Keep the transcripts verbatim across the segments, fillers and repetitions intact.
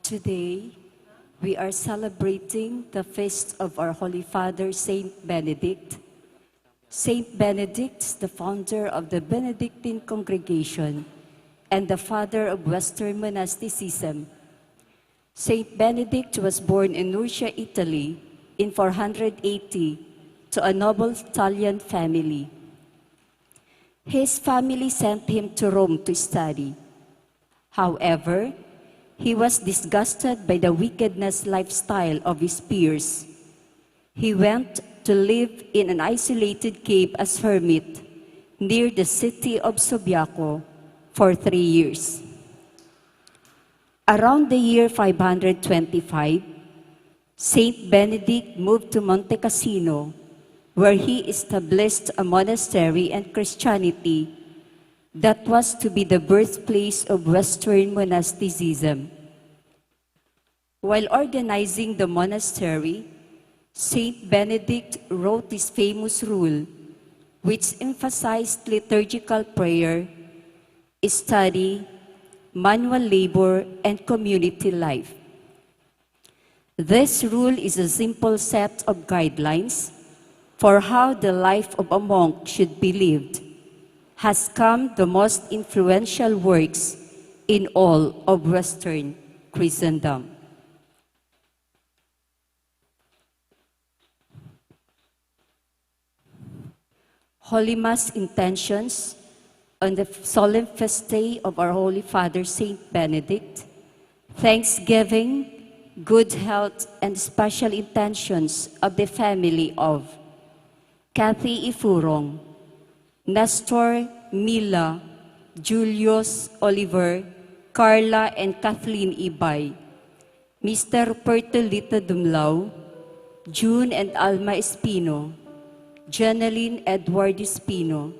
Today, we are celebrating the feast of our Holy Father, Saint Benedict. Saint Benedict, the founder of the Benedictine congregation and the father of Western monasticism. Saint Benedict was born in Nursia, Italy, in four hundred eighty to a noble Italian family. His family sent him to Rome to study. However, he was disgusted by the wickedness lifestyle of his peers. He went to live in an isolated cave as hermit near the city of Subiaco for three years. Around the year five hundred twenty-five, Saint Benedict moved to Monte Cassino, where he established a monastery and Christianity that was to be the birthplace of Western monasticism. While organizing the monastery, Saint Benedict wrote his famous rule, which emphasized liturgical prayer, study, manual labor, and community life. This rule is a simple set of guidelines for how the life of a monk should be lived, has come the most influential works in all of Western Christendom. Holy Mass intentions on the solemn feast day of our Holy Father Saint Benedict, thanksgiving, good health, and special intentions of the family of Kathy Ifurong, Nestor, Mila, Julius, Oliver, Carla, and Kathleen Ibay, Mister Ruperto Lita Dumlao, June and Alma Espino, Jeneline Edward Espino,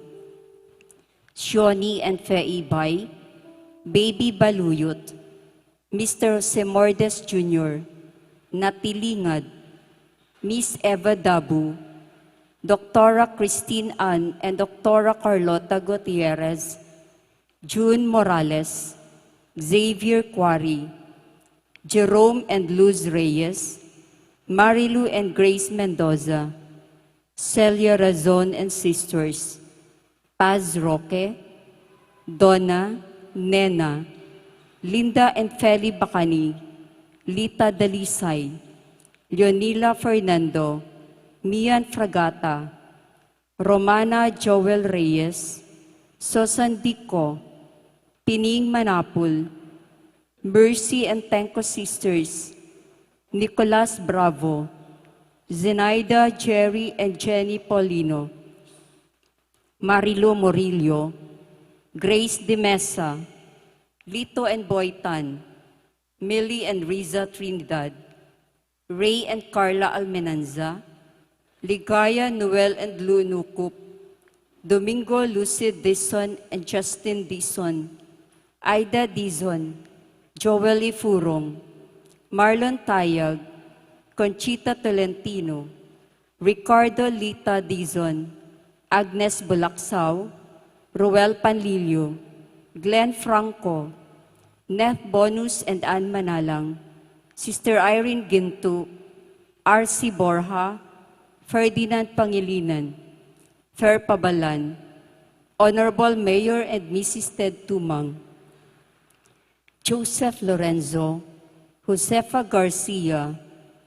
Shoni and Fe Ibay, Baby Baluyot, Mister Jose Mordes Junior, Natilingad, Miss Eva Dabu, Doktora Christine Ann and Doktora Carlota Gutierrez, June Morales, Xavier Quarry, Jerome and Luz Reyes, Marilu and Grace Mendoza, Celia Razon and Sisters, Paz Roque, Donna, Nena, Linda and Feli Bacani, Lita Dalisay, Leonila Fernando, Mian Fragata, Romana Joel Reyes, Susan Dico, Pining Manapul, Mercy and Tenko Sisters, Nicolas Bravo, Zenaida, Jerry, and Jenny Paulino, Marilu Murillo, Grace de Mesa, Lito and Boy Tan, Millie and Riza Trinidad, Ray and Carla Almenanza, Ligaya, Noel and Lu Nucup, Domingo, Lucy Dizon and Justin Dizon, Aida Dizon, Joel Ifurong, Marlon Tayag, Conchita Tolentino, Ricardo Lita Dizon, Agnes Bulacsao, Ruel Panlilio, Glenn Franco, Neth Bonus and Ann Manalang, Sister Irene Gintu, R C Borja, Ferdinand Pangilinan, Fer Pabalan, Honorable Mayor and Missus Ted Tumang, Joseph Lorenzo, Josefa Garcia,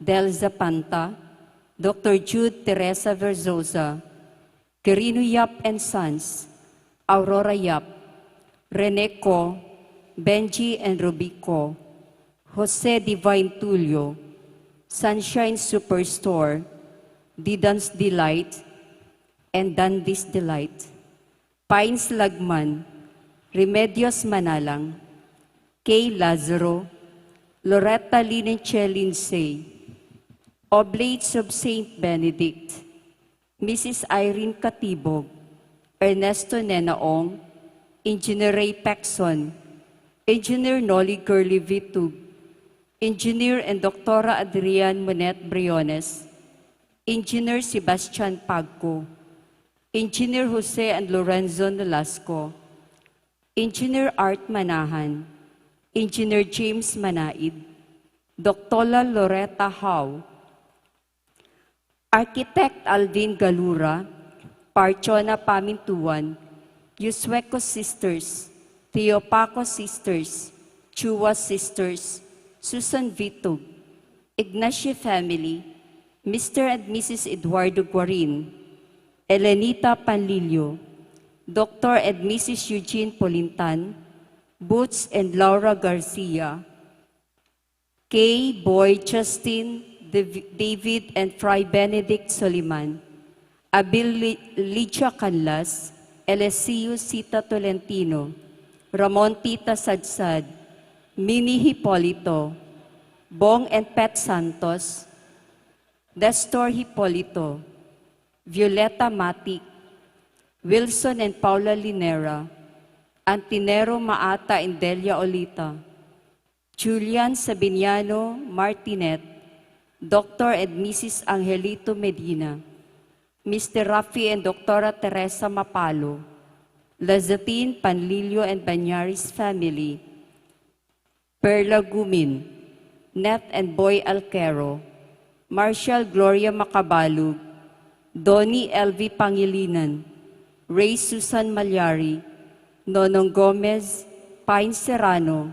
Del Zapanta, Doctor Jude Teresa Verzosa, Quirino Yap and Sons, Aurora Yap, Rene Co, Benji and Ruby Co, Jose Divine Tulio, Sunshine Superstore, Didon's Delight, and Dandy's Delight, Pines Lagman, Remedios Manalang, Kay Lazaro, Loretta Lynn and Che Lindsay, Oblates of Saint Benedict, Missus Irene Katibog, Ernesto Nenaong, Engineer Ray Pexon, Engineer Nolly Gurley Vitug, Engineer and Doktora Adrian Monet Briones, Engineer Sebastian Pagco, Engineer Jose and Lorenzo Nolasco, Engineer Art Manahan, Engineer James Manaid, Doktora Loretta Howe, Architect Alvin Galura, Parchona Pamintuan, Yusueco Sisters, Teopaco Sisters, Chua Sisters, Susan Vitug, Ignacio family, Mister and Missus Eduardo Guarin, Elenita Panlilio, Doctor and Missus Eugene Polintan, Boots and Laura Garcia, Kay, Boy, Justin, Dav- David, and Fry Benedict Soliman, Abil Li- Lidia Canlas, Elesiu Sita Tolentino, Ramon Tita Sadsad, Mini Hipolito, Bong and Pet Santos, Nestor Hipolito, Violeta Matic, Wilson and Paula Linera, Antinero Maata and Delia Olita, Julian Sabiniano Martinet, Doctor and Missus Angelito Medina, Mister Rafi and Doctora Teresa Mapalo, Lazatin Panlilio and Banyaris family, Perla Gumin, Neth and Boy Alquero, Marshall Gloria Macabalug, Donnie L V Pangilinan, Ray Susan Malyari, Nonong Gomez, Pine Serrano,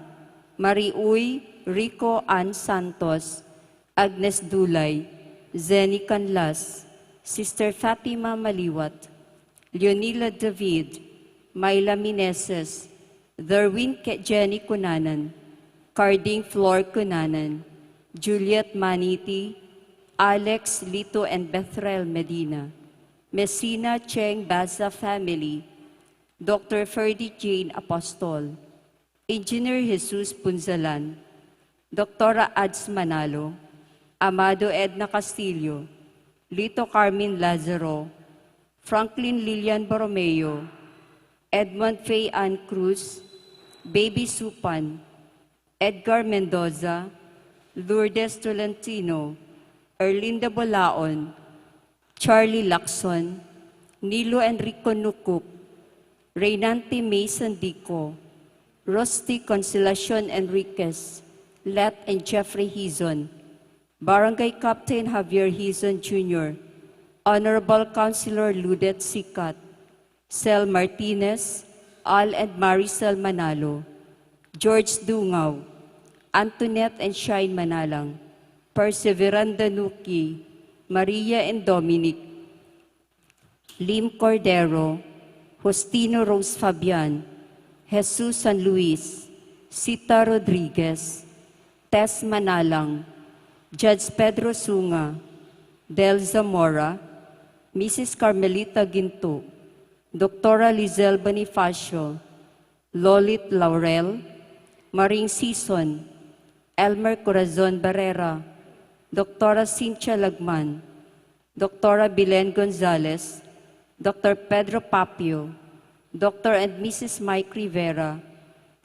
Mariuy Rico Ann Santos, Agnes Dulay, Zenny Canlas, Sister Fatima Maliwat, Leonila David, Myla Meneses, Derwin Ke- Jenny Cunanan, Carding Flor Cunanan, Juliet Maniti, Alex Lito and Bethrael Medina, Messina Cheng Baza family, Doctor Ferdy Jane Apostol, Engineer Jesus Punzalan, Doctora Ads Manalo, Amado Edna Castillo, Lito Carmen Lazaro, Franklin Lilian Borromeo, Edmond Faye Ann Cruz, Baby Supan, Edgar Mendoza, Lourdes Tolentino, Erlinda Bolaon, Charlie Lacson, Nilo Enrico Nucup, Reynante May Sandico, Rusty Consolacion Enriquez, Let and Jeffrey Hizon, Barangay Captain Javier Hizon Junior, Honorable Councilor Ludet Sicat, Sel Martinez, Al and Maricel Manalo, George Dungao, Antoinette and Shine Manalang, Perseveranda Nuki, Maria and Dominic, Lim Cordero, Justino Rose Fabian, Jesus San Luis, Sita Rodriguez, Tess Manalang, Judge Pedro Sunga, Del Zamora, Missus Carmelita Ginto, Doctora Lizelle Bonifacio, Lolit Laurel, Maring Sison, Elmer Corazon Barrera, Doctora Cynthia Lagman, Doctora Belen Gonzalez, Doctor Pedro Papio, Doctor and Missus Mike Rivera,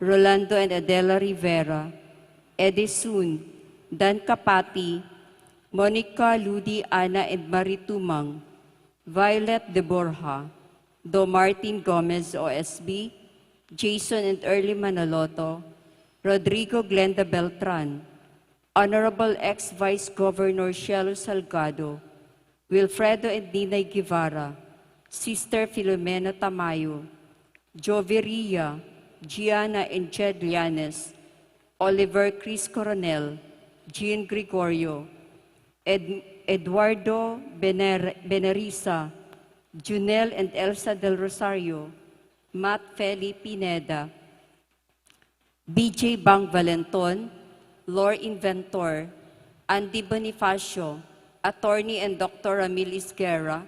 Rolando and Adela Rivera, Edison, Dan Capati, Monica, Ludi, Ana, and Marie Tumang, Violet de Borja, Do Martin Gomez O S B, Jason and Early Manaloto, Rodrigo Glenda Beltran, Honorable ex-Vice Governor Shelo Salgado, Wilfredo and Ninay Guevara, Sister Filomena Tamayo, Joveria, Gianna and Jed Llanes, Oliver Chris Coronel, Jean Gregorio, Ed- Eduardo Bener- Benerisa, Junel and Elsa Del Rosario, Matt Feli Pineda, B J Bang Valenton, Lore Inventor, Andy Bonifacio, Attorney and Doctor Ramil Isguerra,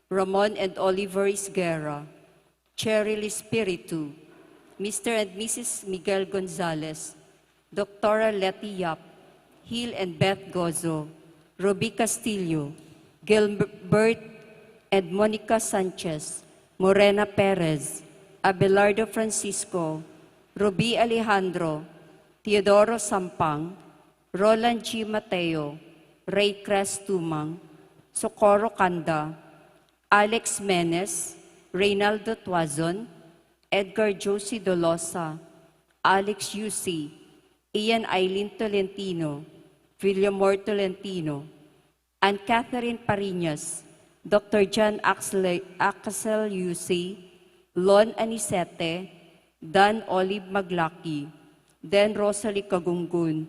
Ramon and Oliver Isguerra, Cheryl Espiritu, Mister and Missus Miguel Gonzalez, Doctora Letty Yap, Hil and Beth Gozo, Ruby Castillo, Gilbert and Monica Sanchez, Morena Perez, Abelardo Francisco, Ruby Alejandro, Teodoro Sampang, Roland G. Mateo, Ray Crest Tumang, Socorro Canda, Alex Menes, Reynaldo Tuazon, Edgar Josie Dolosa, Alex Yusi, Ian Eileen Tolentino, Villamor Tolentino, Ann Catherine Pariñas, Doctor John Axel, Axel Yusi, Lon Anicete, Dan Olive Maglaki, Den Rosalie Cagumgun,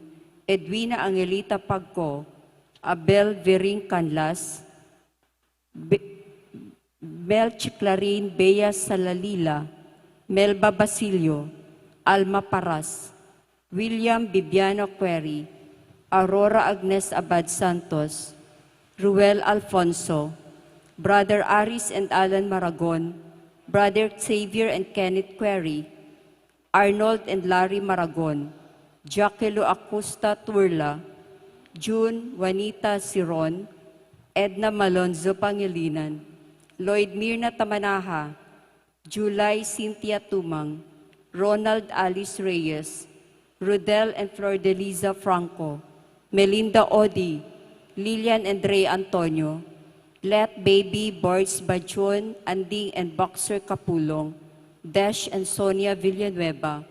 Edwina Angelita Pagco, Abel Viring Canlas, Be-, Melchi Clarin Bea Salalila, Melba Basilio, Alma Paras, William Bibiano Query, Aurora Agnes Abad Santos, Ruel Alfonso, Brother Aris and Alan Maragon, Brother Xavier and Kenneth Query, Arnold and Larry Maragon, Jaquelo Acosta Turla, June Juanita Siron, Edna Malonzo Pangilinan, Lloyd Mirna Tamanaha, July Cynthia Tumang, Ronald Alice Reyes, Rudel and Flordeliza Franco, Melinda Odi, Lilian and Ray Antonio, Let Baby Boris Bajon, Anding and Boxer Kapulong, Desh and Sonia Villanueva,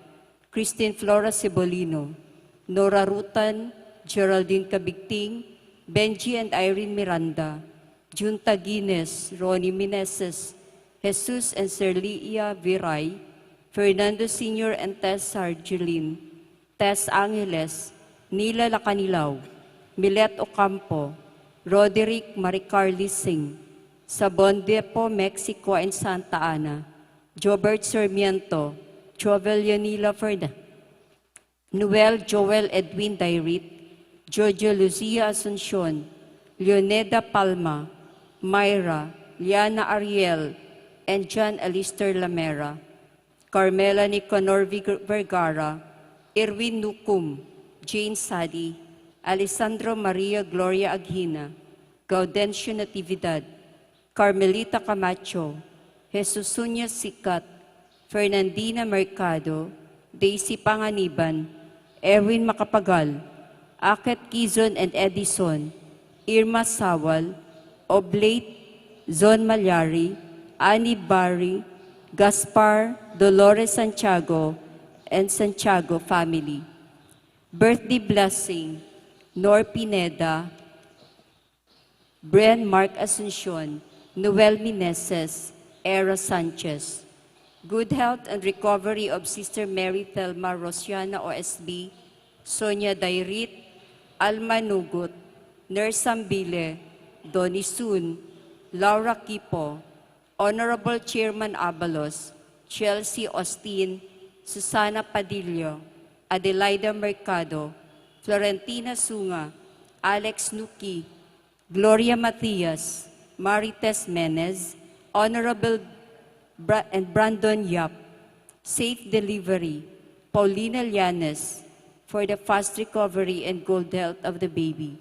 Christine Flora Cebolino, Nora Rutan, Geraldine Cabigting, Benji and Irene Miranda, Junta Guinness, Ronnie Meneses, Jesus and Serlia Viray, Fernando Senior and Tess Sargelin, Tess Angeles, Nila Lacanilaw, Milet Ocampo, Roderick Maricar Lising, Sabon Depot, Mexico and Santa Ana, Jobert Sarmiento, Jovel Yanila Fernandez, Noel Joel Edwin Dairit, Jojo Lucia Asuncion, Leoneda Palma, Myra, Liana Ariel, and John Alistair Lamera, Carmela Nicanor Vig-, Vergara, Erwin Nucum, Jane Sadi, Alessandro Maria Gloria Aguina, Gaudencio Natividad, Carmelita Camacho, Jesus Suña Sikat, Fernandina Mercado, Daisy Panganiban, Erwin Macapagal, Aket Kizon and Edison, Irma Sawal, Oblate Zon Malyari, Annie Barry, Gaspar, Dolores Santiago, and Santiago family. Birthday blessing, Nor Pineda, Bren Mark Asuncion, Noel Meneses, Era Sanchez. Good health and recovery of Sister Mary Thelma Rosiana O S B, Sonia Dairit, Alma Nugut, Nurse Sambile, Donnie Sun, Laura Kipo, Honorable Chairman Abalos, Chelsea Austin, Susana Padilla, Adelaida Mercado, Florentina Sunga, Alex Nuki, Gloria Matias, Marites Menez, Honorable Bra-, and Brandon Yap, safe delivery, Paulina Llanes, for the fast recovery and good health of the baby.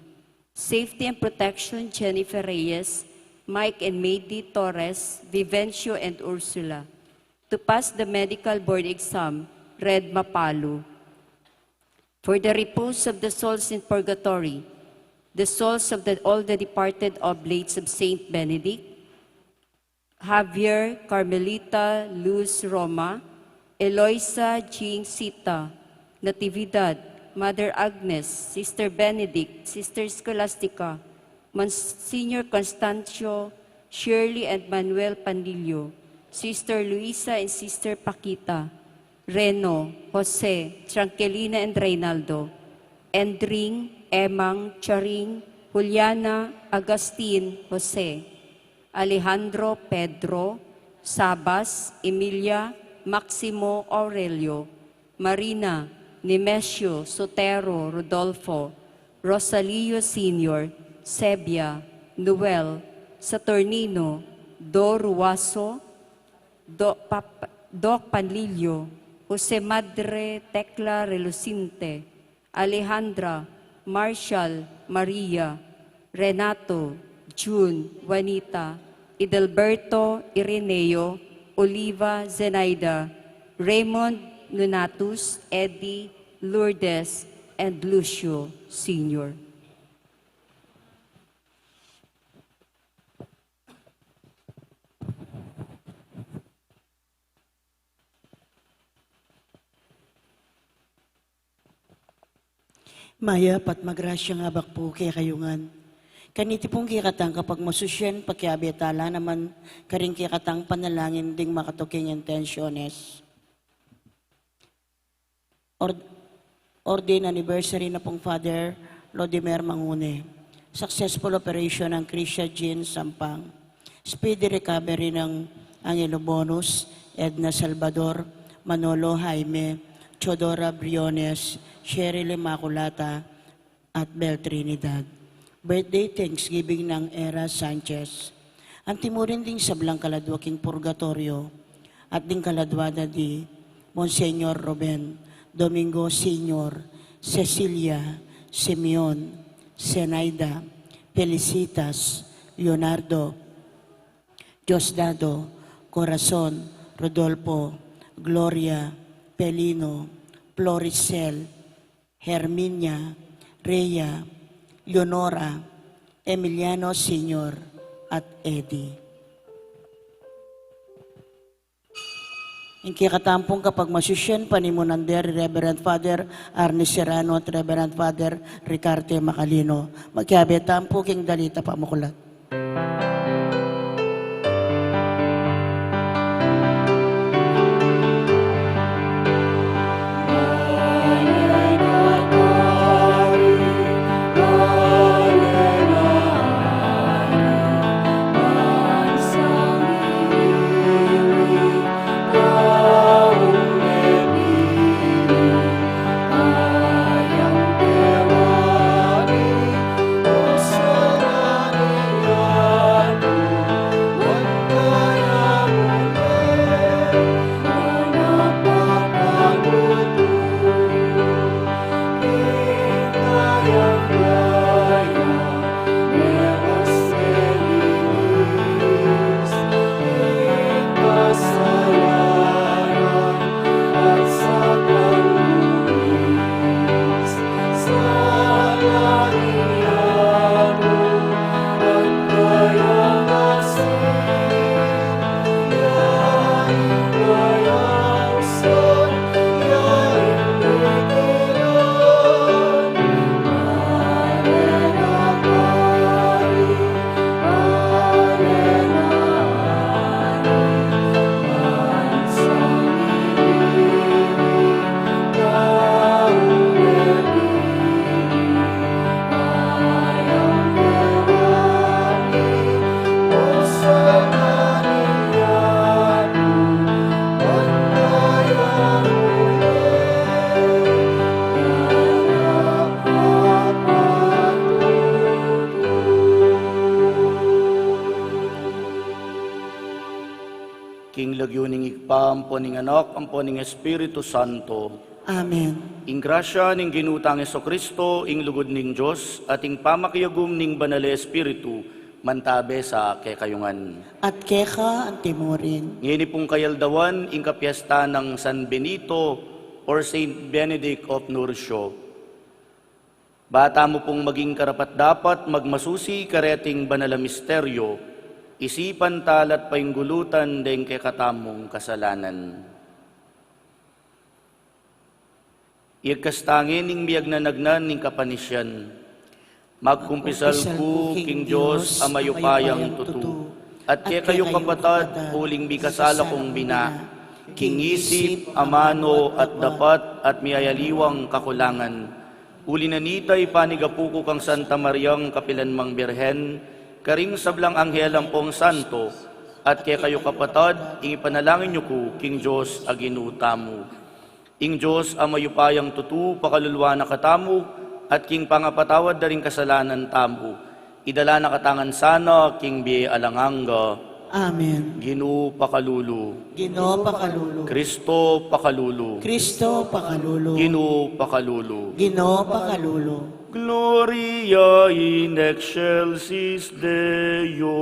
Safety and protection, Jennifer Reyes, Mike and Mady Torres, Vivencio and Ursula. To pass the medical board exam, Red Mapalu. For the repose of the souls in purgatory, the souls of the, all the departed oblates of Saint Benedict, Javier, Carmelita, Luz, Roma, Eloisa, Jean, Sita, Natividad, Mother Agnes, Sister Benedict, Sister Scholastica, Monsignor Constancio, Shirley and Manuel Panlilio, Sister Luisa and Sister Paquita, Reno, Jose, Tranquilina and Reynaldo, Endring, Emang, Charing, Juliana, Agustin, Jose, Alejandro, Pedro, Sabas, Emilia, Maximo, Aurelio, Marina, Nemesio, Sotero, Rodolfo, Rosalio Senior, Sebia, Noel, Saturnino, Do Ruaso, Do Pap-, Doc Panlilio, Jose Madre Tecla Relucinte, Alejandra, Marshall, Maria, Renato, June, Juanita, Idalberto, Ireneo, Oliva, Zenaida, Raymond, Nonatus, Eddie, Lourdes, and Lucio Senior. Mayap at magrasyang abak pu kekayu ngan. Kaniti pung kekatang kapagmasusyan, pakiabe tala naman karing kekatang panalangin ding makatuking intensyones. Ord-, ordain anniversary na pung Father Lodimer Mangune. Successful operation ng Krisha Jean Sampang. Speedy recovery ng Angelo Bonus, Edna Salvador, Manolo Jaime, Teodora Briones, Cheryl Immaculata, at Bel Trinidad. Birthday Thanksgiving ng Era Sanchez. Anti mu rin ding sablang kaladwa king purgatoryo, at ding kaladwa da di Monsignor Ruben, Domingo Senior, Cecilia, Simeon, Zenaida, Felicitas, Leonardo, Diosdado, Corazon, Rodolfo, Gloria, Pelino, Floricel, Herminia, Rhea, Leonora, Emiliano Senior, at Eddie. Ing kekatampung kapagmasusyan, panimunan de ri Reverend Father Arnie Serrano at Reverend Father Ricarte Macalino. Makiabe tampu king dalit a pamuklat. King lagyu ning Ibpa, ampo ning Anak, ampo ning Espiritu Santo. Amen. Ing grasya ning Ginu tang Jesucristo, ing lugud ning Dios, at ing pamakiagum ning Banal a Espiritu, mantabe sa kekayu ngan. At keka antimurin. Ngeni pung kayaldawan, ing kapiesta nang San Benito or Saint Benedict of Nursia. Ba tamu pung maging karapat-dapat magmasusi kareting banal a misteryo, isipan ta la't painggulutan deng kekatamung kasalanan. Iyagkas ta ngening miyagnanagnan ning kapanisian. Magkumpisal ku king Dios a mayupayang tutu, at kekayu kapatad, uling mikasala kung bina, king isip, amanu, at dapat, at miyayaliwang kakulangan. Uli na nita, ipanigapu ku kang Santa Mariang kapilanmang Birhen, karing sablang anghel ampong santo, at kekayu kapatad, ipanalangin yu ku king Dios a Ginu tamu. Ing Dios a mayupayang tutu, pakaluluan na katamu, at king pangapatawad da ring kasalanan tamu, idala na katamu ngan sana king bie alang angga. Amen. Ginu pakalulu. Ginu pakalulu. Kristo pakalulu. Kristo pakalulu. Ginu pakalulu. Ginu pakalulu. Gloria in excelsis Deo.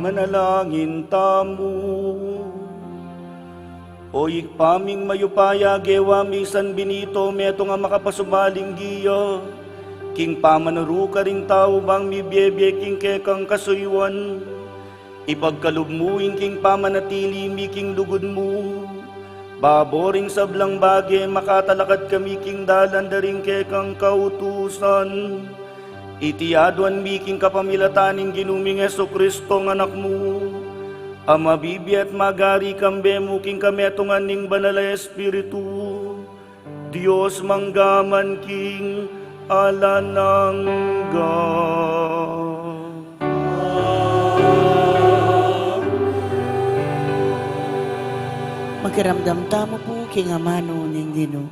Manalangin tamu. O Ibpa ming mayupaya, gewa mi San Benito metung a makapasubaling gia king pamanuru karing tau bang mibiebie king kekang kasuyuan. Ipagkalub mu ing king pamanatili mi king lugud mu, babo ring sablang bage makatalakad kami king dalan da ring kekang kautusan. Iti aduan mi king kapamilatan ning Ginu ming Jesucristo, a Anak mu, a mabibie at magari kambe mu king kametungan ning Banal a Espiritu, Dios mangga man king alang angga. Makiramdam tamu pu king amanu ning Ginu.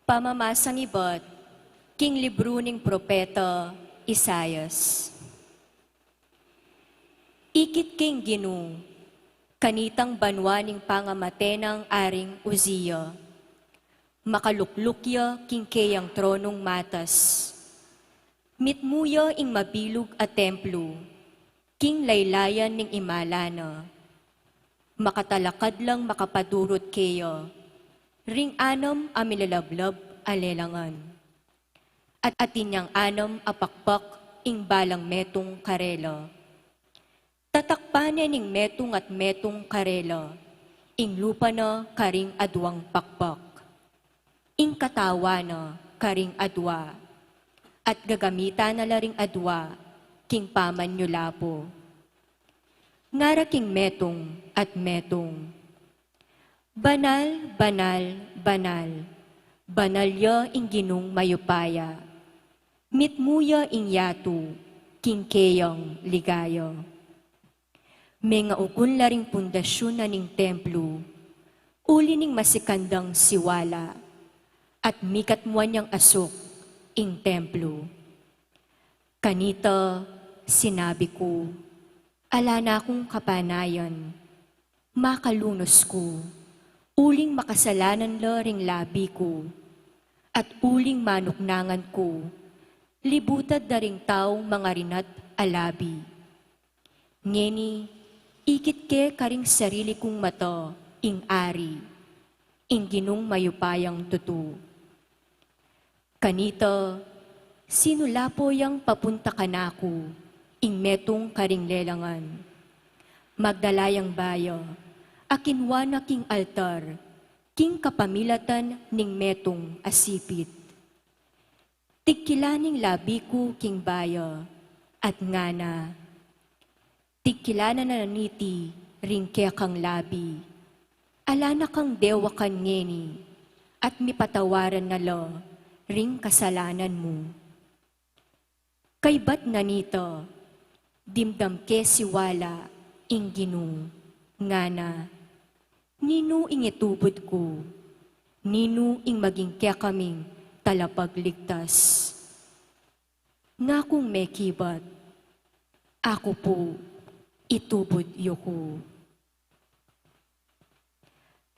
Pamamasang ibat king libru ning propeta Isaias. Ikit king Ginu, kanitang banua ning pangamate nang Aring Uzia. Makalukluk ya king keyang tronung matas. Mitmu ya ing mabilug a templu, king laylayan ning imala na. Makatalakad lang makapadurut keya ring anam a milalablab a lelangan. At atin yang anam a pakpak ing balang metung karela. Tatakpan ne ning metung at metung karela ing lupa na karing aduang pakpak. Ing katawan na karing adua, at gagamitan na la ring adua king pamanyulapu. Ngara king metung at metung, "Banal, banal, banal, banal ya ing Ginung mayupaya. Mitmu ya ing yatu king keyang ligaya." Mengaugun la ring pundasyun na ning templu, uli ning masikan dang siwala, at mikatmuan yang asuk ing templu. Kanita sinabi ku, "Ala na kung kapanayan, makalunus ku, uling makasalanan la ring labi ku, at uling manuknangan ku, libutad da ring tau mangarinat a labi." Ngeni, ikit ke karing sarili kung mata ing Ari, ing Ginung mayupayang tutu. Kanita, sinulapo yang papunta kanaku ing metung karing lelangan. Magdala yang baya a kinua na king altar, king kapamilatan ning metung a sipit. Tigkilan ning labi ku king baya, at ngana, "Tigkilan na na niti ring kekang labi. Ala na kang dewakan ngeni, at mipatawaran na la ring kasalanan mu." Kaybat na nita, dimdam ke siwala ing Ginu, ngana, "Ninu ing itubud ku? Ninu ing maging kekaming talapagligtas?" Ngakung mekibat, "Aku pu, itubud yu ku."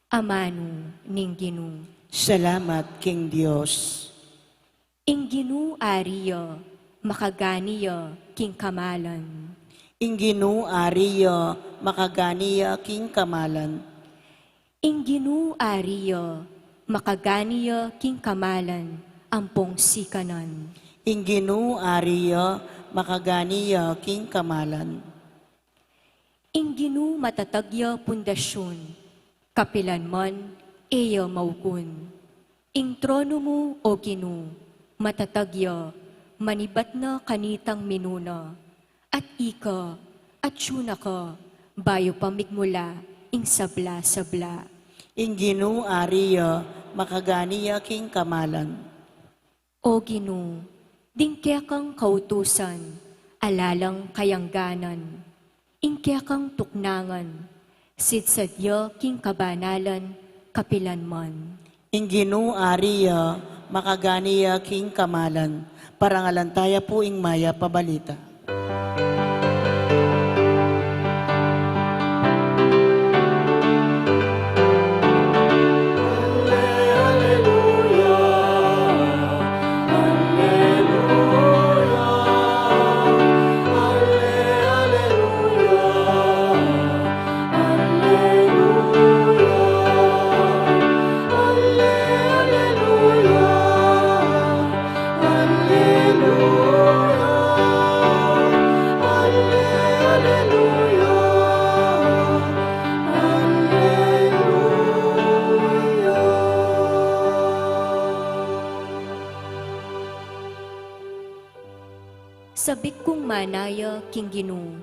Amanu ning Ginu. Salamat king Dios. Ing Ginu Ari ya, makagani ya king kamalan. Ing Ginu Ari ya, makagani ya king kamalan. Ing Ginu Ari ya, makagani ya king kamalan ampong sikanan. Ing Ginu Ari ya, makagani ya king kamalan. Ing Ginu matatag ya pundasyun, kapilan man e ya maugun. Ing tronu mu, O Ginu, matatag ya, manibat na kanitang minuna, at ika, atyu na ka, bayu pa migmula ing sabla-sabla. Ing Ginu Ari ya, makagani ya king kamalan. O Ginu, ding kekang kautusan, ala lang kayangganan. Ing kekang tuknangan, sidsad ya king kabanalan kapilan man. Ing Ginu Ari ya, makagani ya king kamalan. Parangalan taya pu ing mayap a balita. Bikung manaya king Ginu,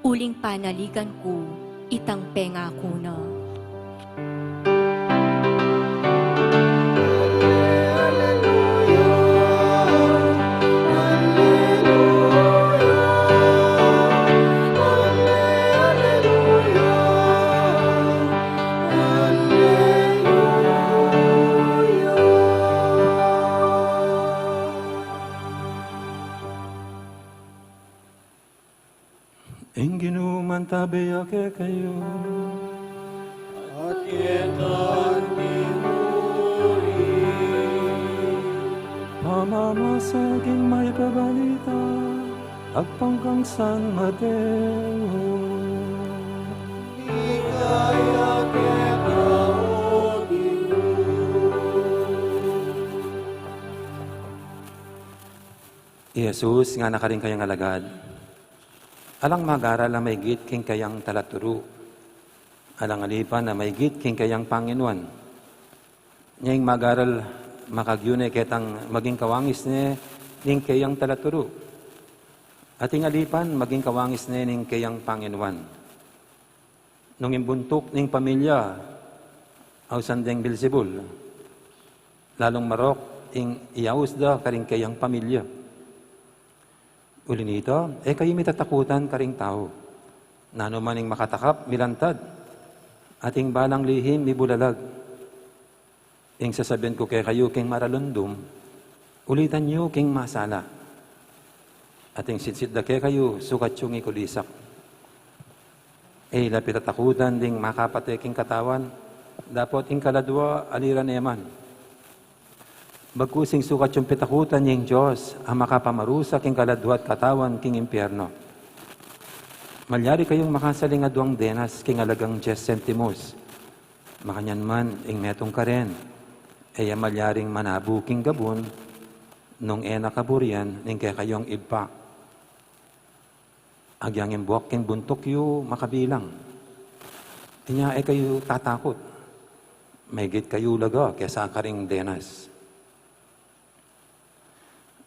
uling panaligan ku itang pengaku na. Ing Ginu mantabe ya kekayu. At ketang pinuring. Pamamasa king mayap a balita agpang kang San Mateo. Ligaya keka, O Ginu. I Jesus ngana karing kayang alagad, alang magaral a maigit king kayang talaturu. Alang alipan a maigit king kayang panginuan. Nya ing magaral makagyu ne ketang maging kawangis ne ning kayang talaturu. At ing alipan maging kawangis ne ning kayang panginuan. Nung ing buntuk ning pamilya ausan deng Belzebul, lalung marok ing iaus da karing kayang pamilya. Uli nita, e kayu mitatakutan karing tau. Nanu man ing makatakap, milantad, at ing balang lihim, mibulalag. Ing sasabian ku kekayu king maralundum, ulitan yu king masala. At ing sitsit da kekayu, sukat yung ikulisak. E ila pitatakutan ding makapate king katawan, dapot ing kaladua, ali ra ne man. Bagkus ing sukat yung pitakutan ing Dios, a makapamarusa king kaladua at katawan king impierno. Malyari kayung makasaling aduang denas king alagang dies sentimos. Makanyan man ing metung karen, e ya malyaring manabu king gabun, nung e na kaburian ning kekayung Ibpa. Agyang ing buak king buntuk yu makabilang. Inya e kayu tatakut. Maigit kayu laga kesa karing denas.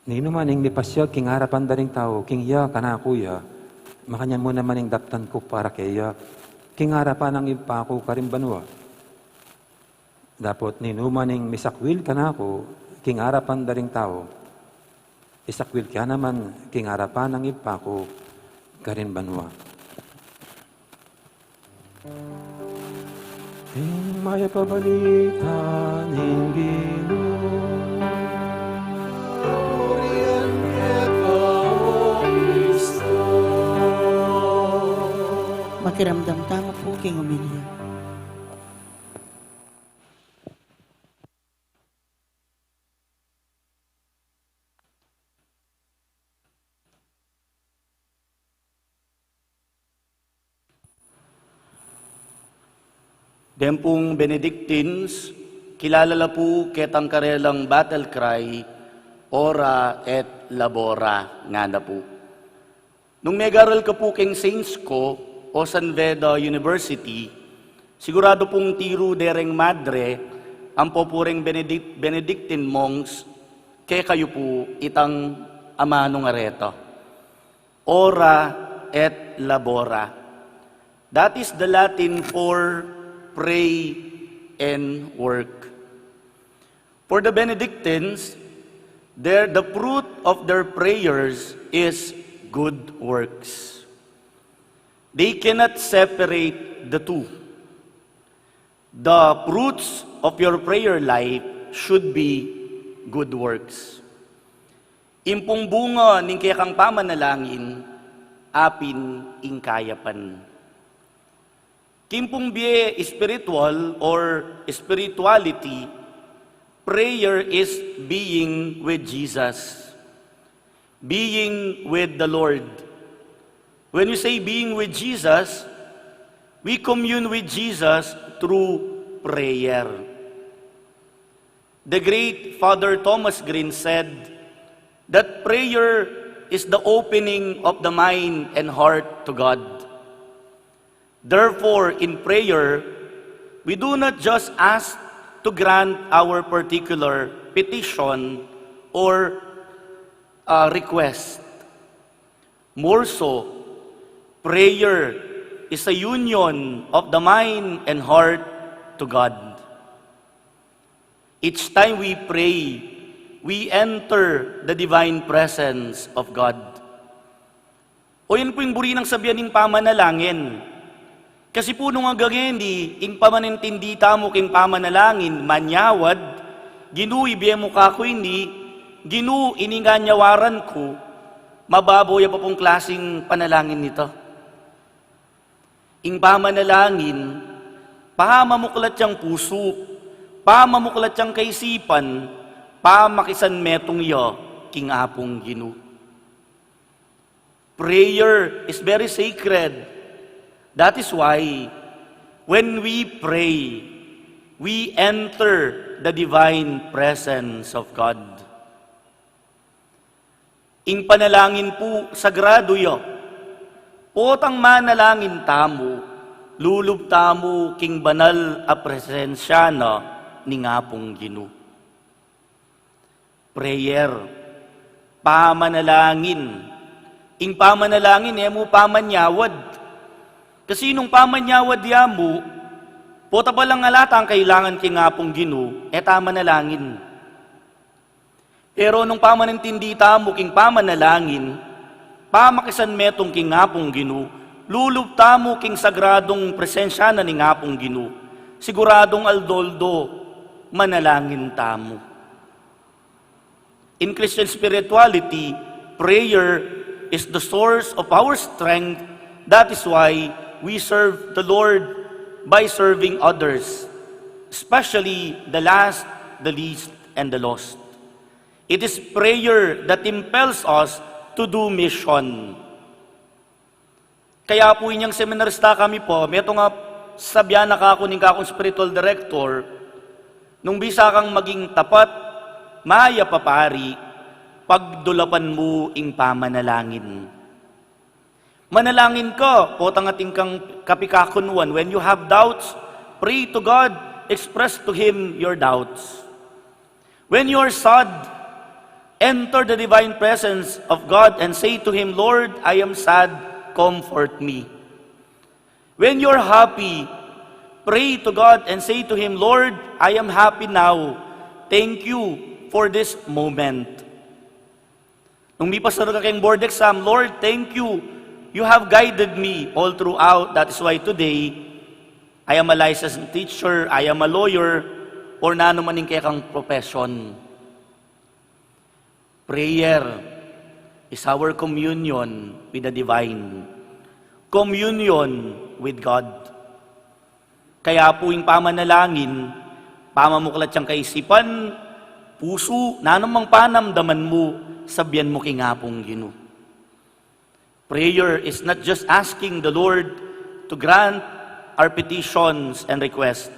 Ninu man ing mipasyag king arapan da ring tau, king iya kanaku ya, makanyan mu naman ing daptan ku para keya, king arapan ning Ibpa ku karing banua. Dapot ninu man ing misakwil kanaku king arapan da ring tau, isakwil ke ya naman king arapan ning Ibpa ku karin banua. Ing mayap a balita ning Ginu. Purian keka, O Kristo. Makiramdam tamu pu king homilya. Deng pung Benedictines, kilala la pu ketang karelang battle cry, Ora et Labora, ngana pu. Nung megaral ka pu keng Saint Sco o San Beda University, siguradu pung tiru de reng madre ampo pu reng Benedict-, Benedictine monks, kekayu pu itang amanung areta. Ora et labora. That is the Latin for pray and work. For the Benedictines, their, the fruit of their prayers is good works. They cannot separate the two. The fruits of your prayer life should be good works. Ing pung bunga ning kekang pamanalangin, apin ing kayapan. King pung bie spiritual or spirituality, prayer is being with Jesus, being with the Lord. When we say being with Jesus, we commune with Jesus through prayer. The great Father Thomas Green said that prayer is the opening of the mind and heart to God. Therefore, in prayer, we do not just ask to grant our particular petition or, uh, request. More so, prayer is a union of the mind and heart to God. Each time we pray, we enter the divine presence of God. O yan pu ing buri nang sabian ning pamanalangin. Kasi pu nung agangeni, ing pamanintindi tamu king pamanalangin, manyawad, Ginu, ibie mu kaku ini, Ginu, ini ing anyawaran ku, mababo ya pa pung klasing panalangin ita. Ing pamanalangin, pamamuklat yang pusu, pamamuklat yang kaisipan, pamakisanmetung ya king Apung Ginu. Prayer is very sacred. That is why, when we pray, we enter the divine presence of God. Ing panalangin pu, sagrado ya. Potang manalangin tamu, lulub tamu king banal a presensya na ning Apung Ginu. Prayer, pamanalangin. Ing pamanalangin, e mu pamanyawad. Kasi nung pamanyawad ya mu, pota pa lang alatang kailangan king Apung Ginu, e ta manalangin. Pero nung pamanintindi tamu king pamanalangin, pamakisanmetung king Apung Ginu, lulub tamu king sagradung presensya na ning Apung Ginu, siguradung aldo-aldo manalangin tamu. In Christian spirituality, prayer is the source of our strength. That is why we serve the Lord by serving others, especially the last, the least, and the lost. It is prayer that impels us to do mission. Kaya pu inyang seminarista kami pu, metung a sabian na kaku ning kakung spiritual director, nung bisa kang maging tapat, mayap a pari, pagdulapan mu ing pamanalangin. Manalangin ka, potang atin kang kapikakunwan. When you have doubts, pray to God, express to Him your doubts. When you are sad, enter the divine presence of God and say to Him, "Lord, I am sad, comfort me." When you are happy, pray to God and say to Him, "Lord, I am happy now. Thank you for this moment." Nung mipasar ka keng board exam, "Lord, thank you. You have guided me all throughout. That is why today, I am a licensed teacher, I am a lawyer, or nanu man ing kekang profession." Prayer is our communion with the divine, communion with God. Kaya pu ing pamanalangin, pamamuklat yang kaisipan, pusu, nanumang panamdaman mu, sabian mu king Apung Ginu. Prayer is not just asking the Lord to grant our petitions and requests.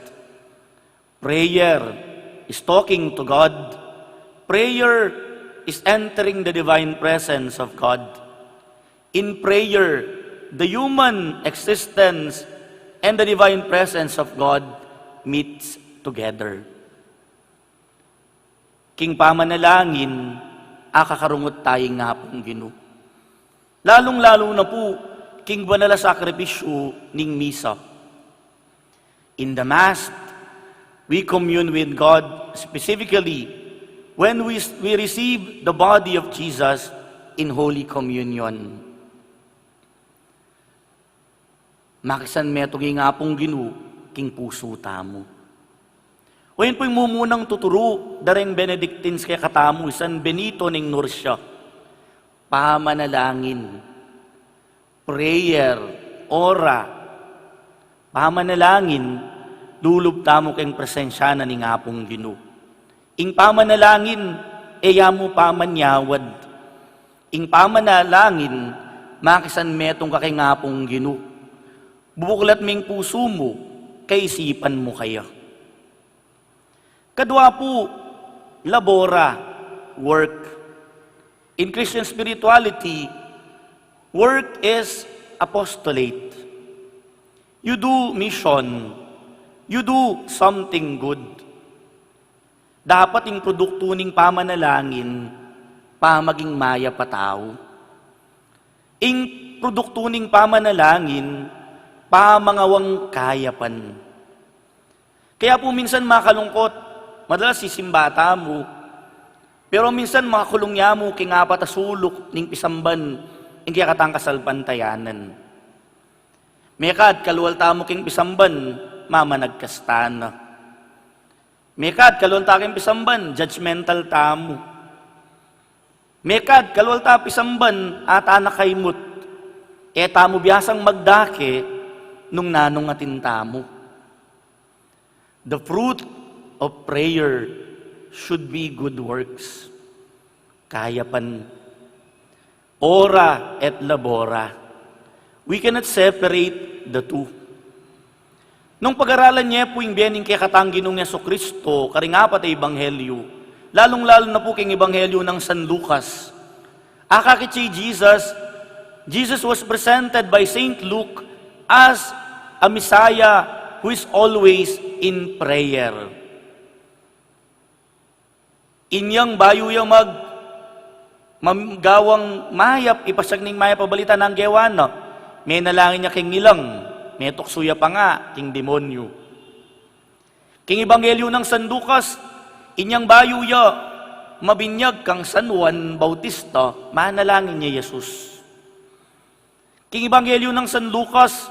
Prayer is talking to God. Prayer is entering the divine presence of God. In prayer, the human existence and the divine presence of God meets together. King pamanalangin, akakarungut taya ning Apung Ginu. Lalung-lalu na pu, king banal a sakripisyu ning misa. In the Mass, we commune with God specifically when we, we receive the body of Jesus in Holy Communion. Makisanmetung ing Apung Ginu king pusu tamu. O yan pu ing mumunang tuturu da ring Benedictines kekatamu, i San Benito ning Nursia. Pamanalangin, prayer, ora, pamanalangin, lulub tamu keng presensya na ning Apung Ginu. Ing pamanalangin, e ya mu pamanyawad. Ing pamanalangin, makisanmetung ka keng Apung Ginu. Bubuklat me ing pusu mu, kaisipan mu kaya. Kadwa pu, labora, work. In Christian spirituality, work is apostolate. You do mission. You do something good. Dapat ing produktu ning pamanalangin, pamaging mayap a tau. Ing produktu ning pamanalangin, pamangawang kayapan. Kaya po minsan makalungkot, madalas sisimba tamu, pero minsan makulung ya mu king apat a suluk ning pisamban ing kekatang kasalpantayanan. Mekad kalual tamu king pisamban, mamanagkas tana. Mekad kalual ta king pisamban, judgmental tamu. Mekad kalual ta pisamban, ata na kaimut. E tamu biasang magdake nung nanung atin tamu. The fruit of prayer should be good works. Kayapan. Ora et labora. We cannot separate the two. Nung pag-aralan ye pu ing bie ning kekatang Ginung Jesucristo, karing apat a ebanghelyo, lalung-lalu na pu king ebanghelyo nang San Lucas, akakit ye i Jesus, Jesus was presented by Saint Luke as a Messiah who is always in prayer. Inyang bayu ya mag-, mam-, gawang mayap, ipasiag ning mayap a balita, nanu ing gewa na? Menalangin ya king ilang, metuksu ya pa nga king demonyo. King ebanghelyo nang San Lucas, inyang bayu ya mabinyag kang San Juan Bautista, manalangin ya i Jesus. King ebanghelyo nang San Lucas,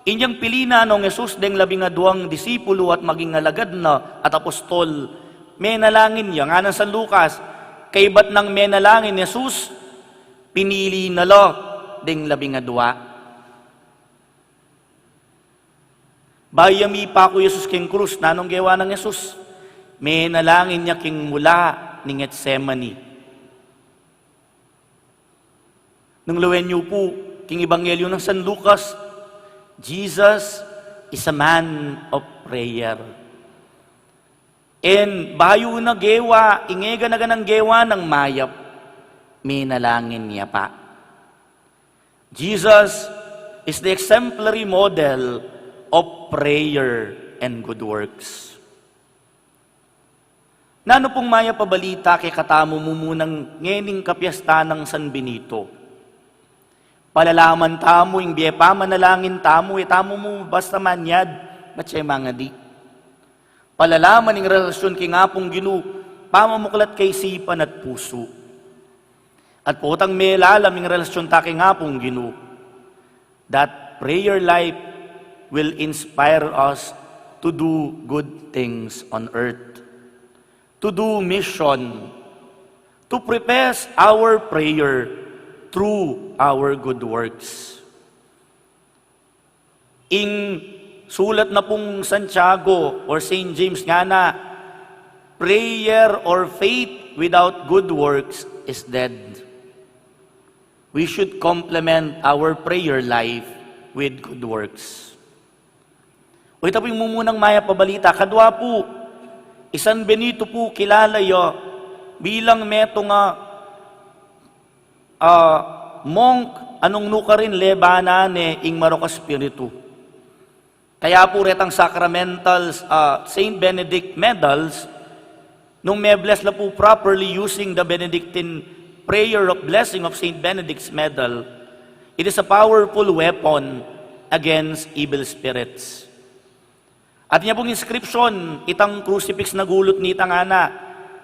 inyang pili na nong Jesus deng labing aduang disipulo at maging alagad na at apostol, menalangin ya. Ngana nang San Lucas, kaybat nang menalangin i Jesus, pinili na la deng labing adua. Bayu ya mipaku i Jesus king krus, nanung gewa nang Jesus? Menalangin ya king mula ning Getsemani. Nung lawen yu pu king ebanghelyo nang San Lucas, Jesus is a man of prayer. And bayu na gewa ing gana-ganang gewa nang mayap, menalangin ya pa. Jesus is the exemplary model of prayer and good works. Nanu pung mayap a balita kekatamu mumunang ngening kapiestan nang San Benito? Palalaman tamu ing bie pamanalangin tamu, e tamu mu basta manyad, matse mangadi. Palalaman ing relasyon king Apung Ginu, pamamuklat kaisipan at pusu. At potang melalam ing relasyon ta king Apung Ginu, that prayer life will inspire us to do good things on earth, to do mission, to prefess our prayer through our good works. Ing sulat na pung Santiago or Saint James ngana, prayer or faith without good works is dead. We should complement our prayer life with good works. O, ita pu ing mumunang mayap a balita. Kadua pu, i San Benito pu kilala ya bilang metung a, ah, monk a nung nukarin lebanan ne ing marok a spiritu. Kaya pu retang sacramentals, ah, Saint Benedict medals, nung me-bless la pu properly using the Benedictine prayer of blessing of Saint Benedict's medal, it is a powerful weapon against evil spirits. At inya pung inscription, itang crucifix na gulut nita ngana,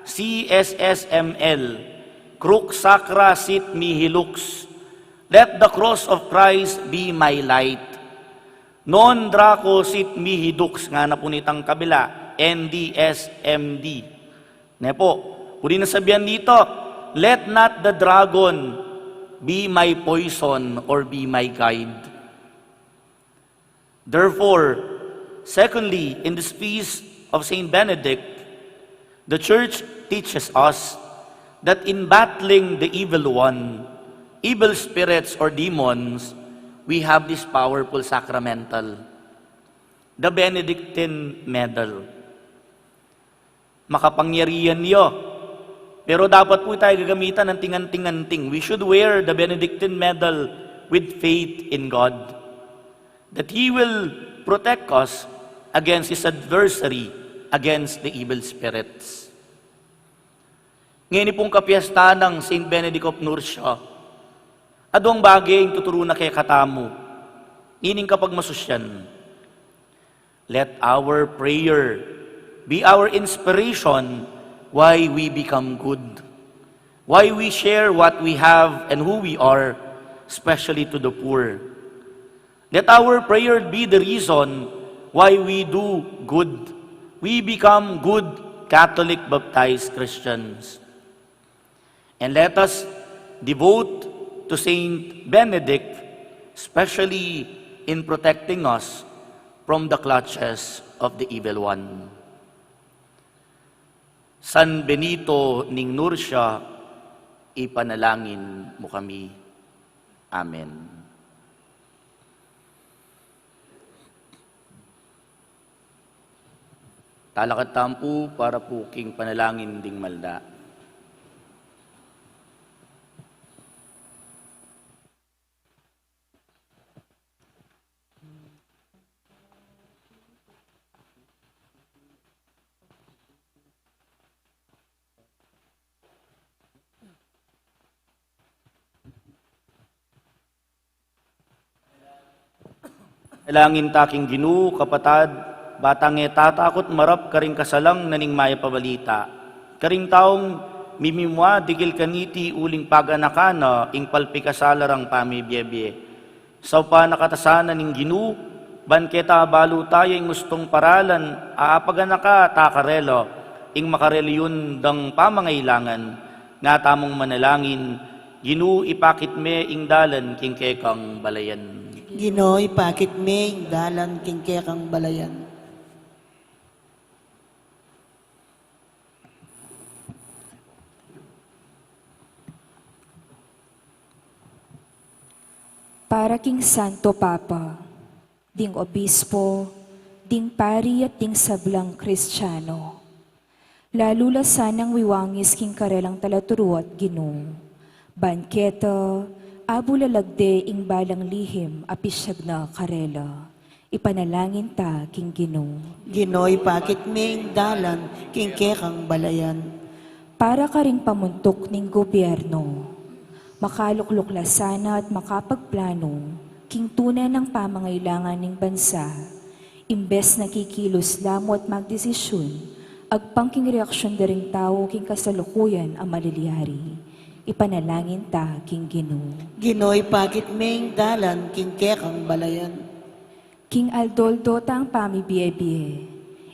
C S S M L, Crux Sacra Sit Mihi Lux, Let the cross of Christ be my light. Non Draco Sit Mihi Dux, ngana pu nitang kabila, N D S M D. Ne pu, pwede nang sabian nita, let not the dragon be my poison or be my guide. Therefore, secondly, in this feast of Saint Benedict, the Church teaches us that in battling the evil one, evil spirits or demons, we have this powerful sacramental, the Benedictine medal. Makapangyarihan ya. Pero dapat pu tayu gagamitan anting-anting-anting. We should wear the Benedictine medal with faith in God, that He will protect us against his adversary, against the evil spirits. Ngeni pung kapiestan nang Saint Benedict of Nursia, Aduang bage ing tuturu na kekatamu, ining kapagmasusyan. Let our prayer be our inspiration why we become good, why we share what we have and who we are, especially to the poor. Let our prayer be the reason why we do good, we become good Catholic baptized Christians. And let us devote to Saint Benedict, especially in protecting us from the clutches of the evil one. San Benito ning Nursia, ipanalangin mu kami. Amen. Talakad tamu pu para pu king panalangin ding malda. Dalangin ta king Ginu, kapatad, ba tang e tatakut marap karing kasalang na ning mayap a balita. Karing taung mimimua dikil kaniti uling paganakan na ing palpikasala rang pamibiebie. Saupan na kata sana ning Ginu, ban keta balu taya ing ustung paralan a apaganaka ta karela, ing makareliun dang pamangailangan, nga tamung manalangin, Ginu, ipakit me ing dalan king kekang balayan. Ginu, ipakit me ing dalan king kekang balayan. Para king Santo Papa, ding obispo, ding pari at ding sablang Kristiano. Lalu la sanang wiwangis king karelang talaturu at Ginu. Ban keta, abu la lagde ing balang lihim a pisyag na karela. Ipanalangin ta king Ginu. Ginu, ipakit me ing dalan king kekang balayan. Para karing pamuntuk ning gobyerno. Makalukluk la sana at makapagplano king tune nang pamangailangan ning bansa. Imbes na kikilos la mu at magdesisyun agpang king reaksyun da ring tau king kasalukuyan a malilyari. Ipanalangin ta king Ginu. Ginu, ipakit me ing dalan king kekang balayan. King aldo-aldo tang pamibiebie,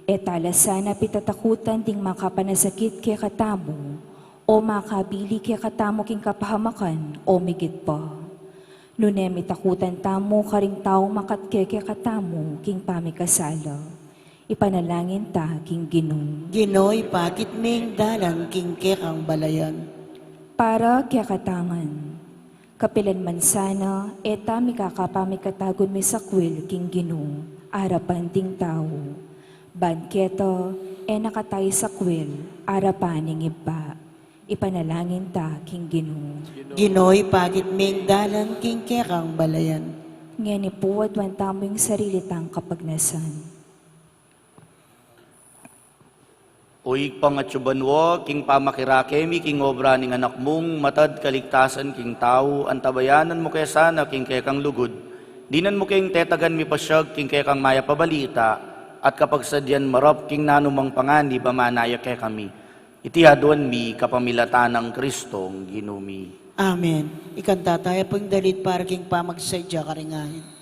e ta la sana pitatakutan ding makapanasakit kekatamu, o makabili kekatamu king kapahamakan, o migit pa. Nune mitakutan tamu karing taung makatke kekatamu king pamikasala. Ipanalangin ta king Ginu. Ginu, ipakit me ing dalan king kekang balayan. Para kekatangan. Kapilan man sana, e ta mikakapamikatagun misakwil king Ginu, arapan ding tau. Ban keta, e na kata isakwil, arapan ning Ibpa. Ipanalangin ta king Ginu. Ginu, ipakit me ing dalan king kekang balayan. Ngeni pu, aduan tamu ing sarili tang kapagnasan. O Ibpang atsu banua, king pamakirake mi king obra ning Anak mung matad kaligtasan king tau, antabayanan mu ke sana king kekang lugud, dinan mu keng tetagan mipasyag king kekang mayap a balita, at kapagsadyan marap king nanumang panganib a manaya kekami. Iti aduan mi kapamilatan nang Kristong Ginu mi. Amen. Ikanta taya pu ing dalit para king pamagsadya karing ain.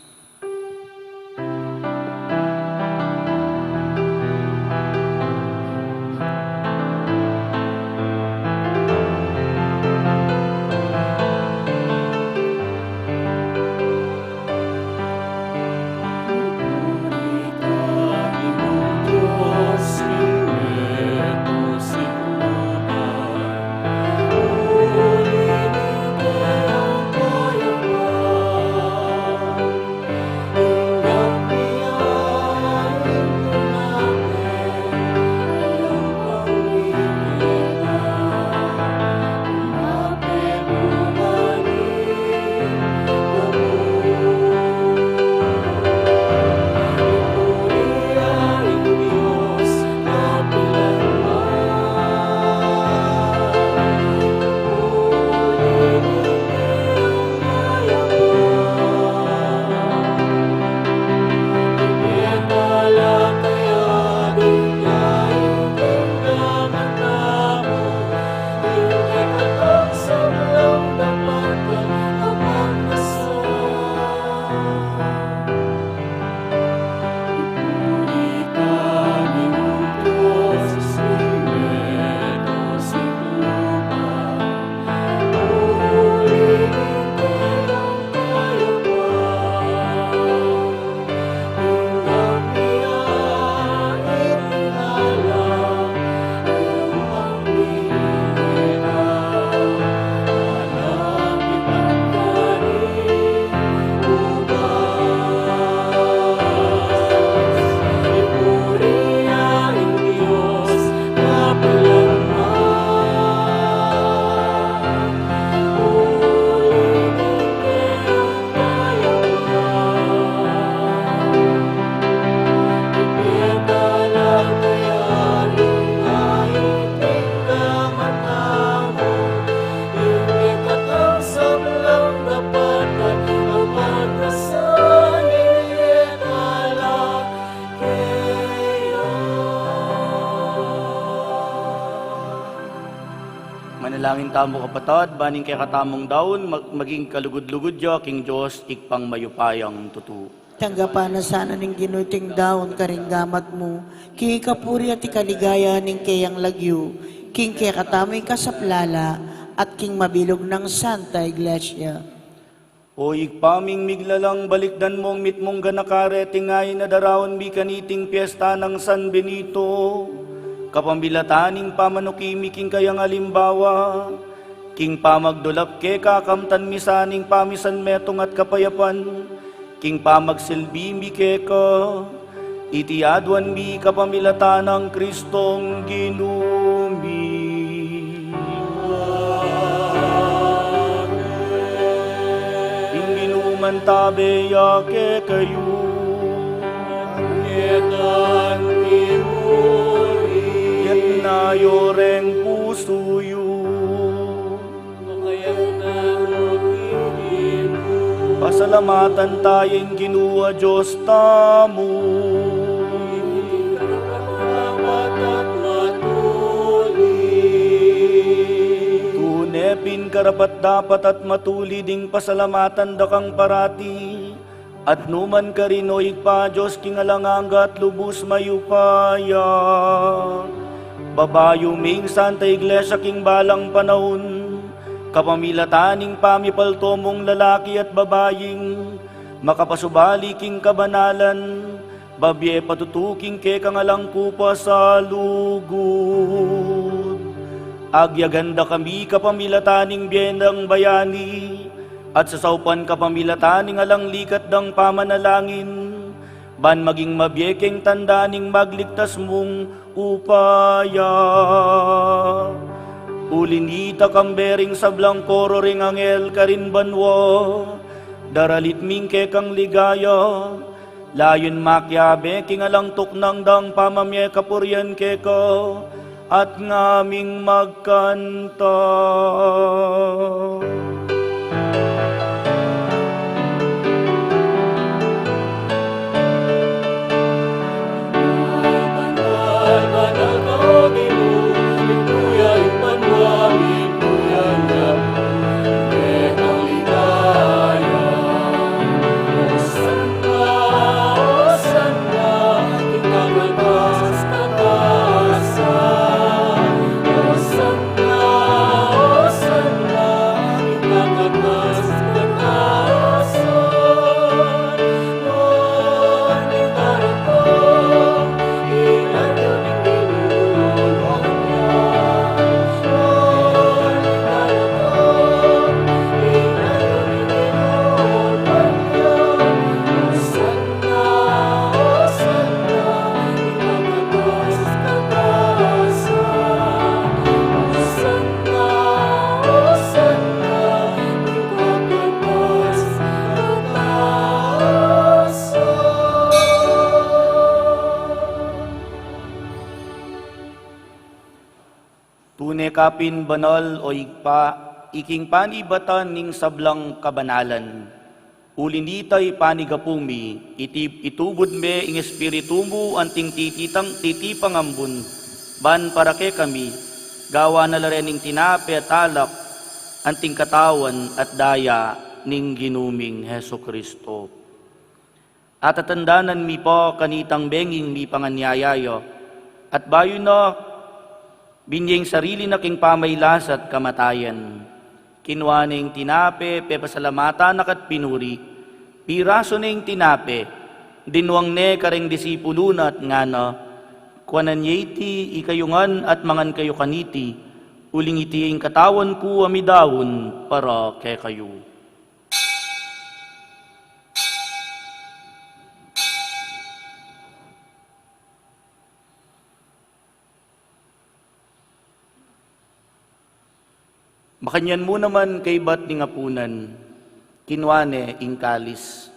Langin tamu, kapatad, ban ing kekatamung daun, mag-, maging kalugud-lugud ya king Dios, Ibpang mayupayang tutu. Tanggapan na sana ning Ginu iting daun karing gamat mu, king ikapuri at ikaligaya ning keyang lagyu, king kekatamung kasaplalan, at king mabilug nang Santa Iglesia. O Ibpa ming miglalang, balikdan mung mitmung ganaka reting ain a daraun mi kaniting piesta nang San Benito, kapamilatan ning pamanuki mi king kayang alimbawa, king pamagdulap keka kamtan mi sa ning pamisan metung at kapayapan, king pamagsilbi mi keka, iti aduan mi kapamilatan nang Kristong Ginu mi. Ing Ginu mantabe ya kekayu. Itas yu ring pusu yu. Pasalamatan taya ing Ginu a Dios tamu. Tune pin karapat-dapat at matulid ing pasalamatan da kang parati, at nukarin man, O Ibpa, Dios king alang angga at lubus mayupaya. Babayu ming Santa Iglesia king balang panaun, kapamilatan ning pamipalto mung lalaki at babaing makapasubali king kabanalan, babie patutu king kekang alang kupas a lugud. Agyagan da kami kapamilatan ning bie nang bayani, at sasaupan kapamilatan ning alang likat dang pamanalangin, ban maging mabie keng tanda ning magligtas mung upaya. Uli nita, kambe ring sablang koro ring anghel karin banua, daralit mi ing kekang ligaya, layun makiabe king alang tuknang dang pamamie kapurian keka, at ngaming magkanta. Tune ka pin banal, o Ibpa, iking panibatan ning sablang kabanalan. Uli nita, ipanigapu mi, iti-, itubud me ing Espiritu mu anting tititang, titipang ambun, ban para kekami, gawan na la rening tinape at alak, anting katawan at daya ning Ginu ming Jesucristo. Atatandanan mi pa kanitang benging mipanganyaya ya, at bayu na binie ing sarili na king pamailasa at kamatayan. Kinua ne ing tinape, pepasalamatan na ka't pinuri, pirasu ne ing tinape, dinwang ne kareng disipulu na at ngana, kuanan ye iti ikayu ngan at mangan kayu kaniti, uling iti ing katawan ku a midaun para kekayu. Makanyan mu naman kaybat ning apunan, kinua ne ing kalis.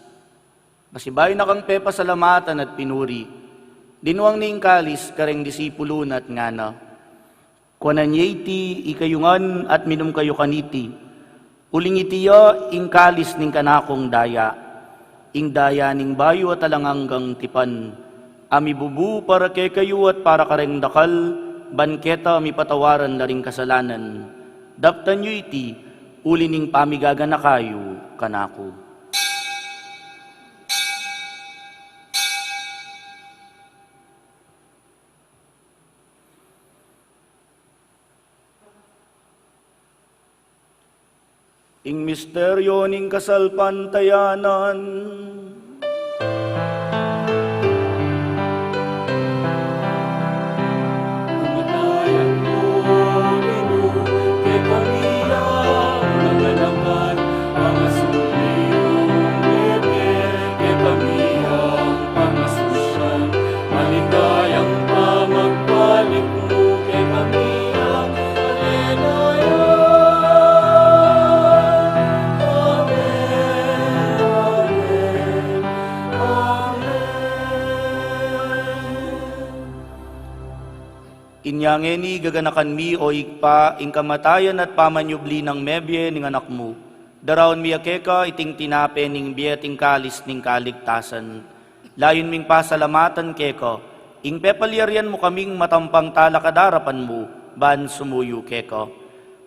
Pasibayu na kang pepasalamatan at pinuri, dinwang ne ing kalis kareng disipulu na at ngana, kuanan ye iti ikayu ngan at minum kayu kaniti, uling iti ya ing kalis ning kanakung daya, ing daya ning bayu at alang anggang tipan, a mibubu para kekayu at para kareng dakal, ban keta mipatawaran la ring kasalanan. Daptan yu iti uli ning pamigaganaka yu kanaku. Ing misteryo ning kasalpantayanan. Kamatayan mu, Ginu, kekami yang naganakan, pangasubli mung mebie, kekami yang pangasusyan, maligayang pamagpalik mu kekami. Aleluya. Amen. Amen. Amen. Inya ngeni gaganakan mi, o Ibpa, ing kamatayan at pamanyubli nang mebie ning Anak mu. Daraun mi ya keka iting tinape ning bie at ing kalis ning kaligtasan. Layun ming pasalamatan keka ing pepalyarian mu kaming matampang talakad king arapan mu ban sumuyu keka.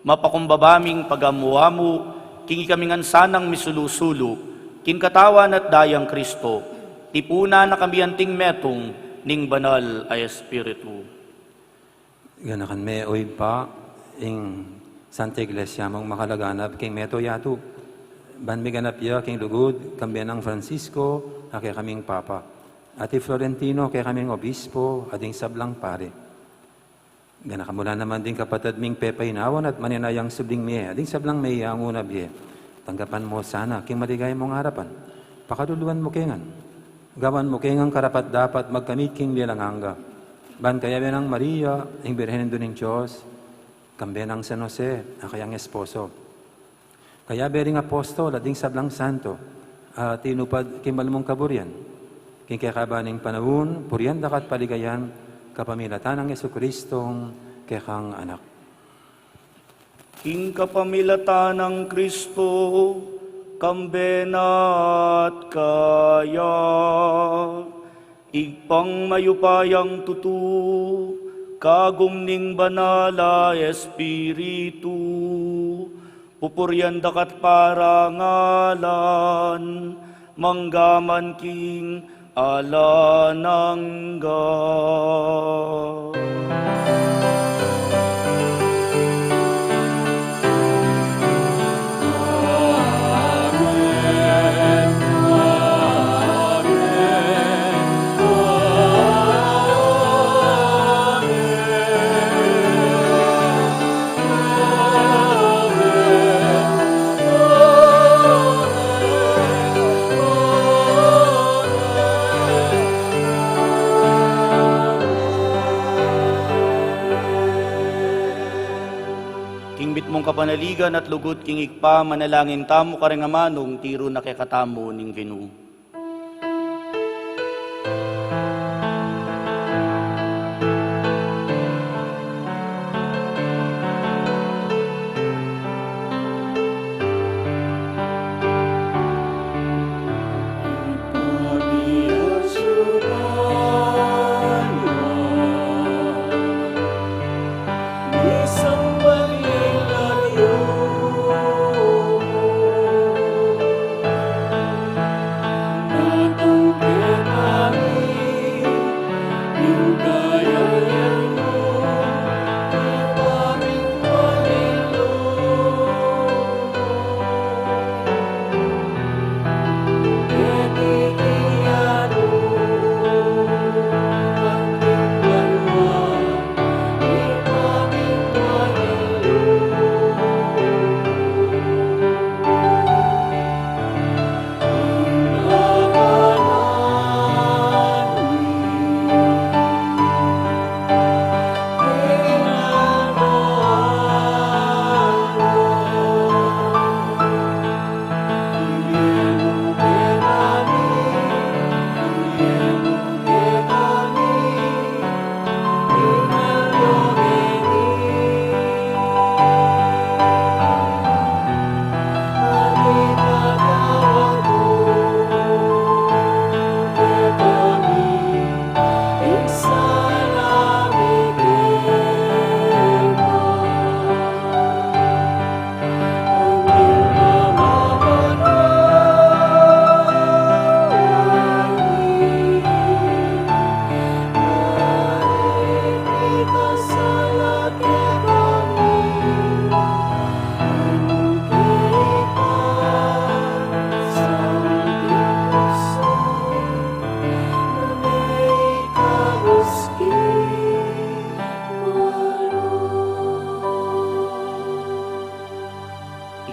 Mapakumbaba ming pagamu-amu king ikami ngan sanang misulu-sulu king katawan at dayang Kristo, tipunan na kami anting metung ning Banal a Espiritu. Ganakan me, o Ibpa, ing Santa Iglesia mung makalaganap king mabilug a yatu, ban miganap ya king lugud, kambe nang Francisco a kekaming Papa, at i Florentino a kekaming Obispo, at ding sablang pari. Ganakan mu la naman ding kapatad ming pepainawan at maninayang subling mie, at ding sablang meyangu na bie. Tanggapan mu sana king maligaya mung arapan. Pakaluluan mu ke ngan. Gawan mu ke ngan karapat-dapat magkamit king bie alang angga. Ban kayabe nang Maria, ing Birhen Indu ning Dios, kambe nang San Jose a kayang esposo, kayabe ring apostol at ding sablang santo a tinupad king mal mung kaburian, king kekaban ning panaun, purian da ka at paligayan, kapamilatan nang Jesucristong kekang Anak. King kapamilatan nang Kristo, kambe na at kaya, Ibpang mayupayang tutu, kagum ning Banal a Espiritu, pupurian da ka at parangalan, mangga man king alang angga. King mitmung kapanaligan at lugud king Ibpa, manalangin tamu karing amanung tiru na kekatamu ning Ginu.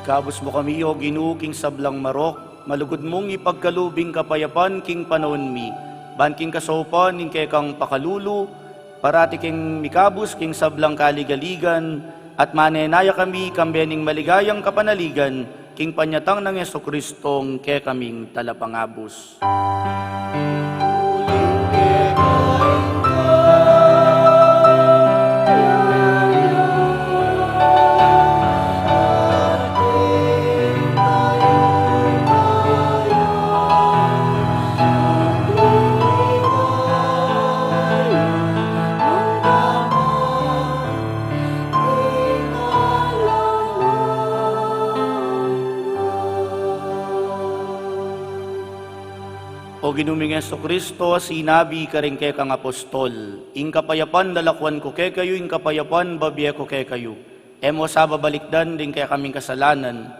Ikabus mu kami, O Ginu, king sablang marok, malugud mung ipagkalub ing kapayapan king panaun mi, ban king kasaupan ning kekang pakalulu, parati keng mikabus king sablang kaligaligan, at manenaya kami kambe ning maligayang kapanaligan, king panyatang nang Jesucristong kekaming Talapangabus. O Ginu ming Jesucristo, a sinabi karing kekang apostol, "Ing kapayapan lalakuan ku kekayu, ing kapayapan babie ku kekayu." E mu sa babalikdan ding kekaming kasalanan,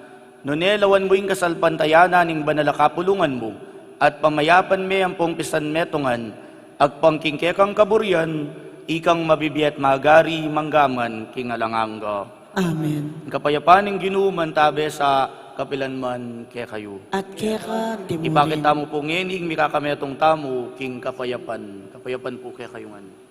nune lawan mu ing kasalpantayanan ning banal a kapulungan mu, at pamayapan me ampong pisanmetungan, agpang king kekang kaburian, ikang mabibie at magari mangga man king alang angga. Amen. Ing kapayapan ning Ginu mantabe sa kapilan man kekayu. At keka di mu rin. Ipakit tamu pu ngeni ing mikakametung tamu king kapayapan. Kapayapan pu kekayu ngan.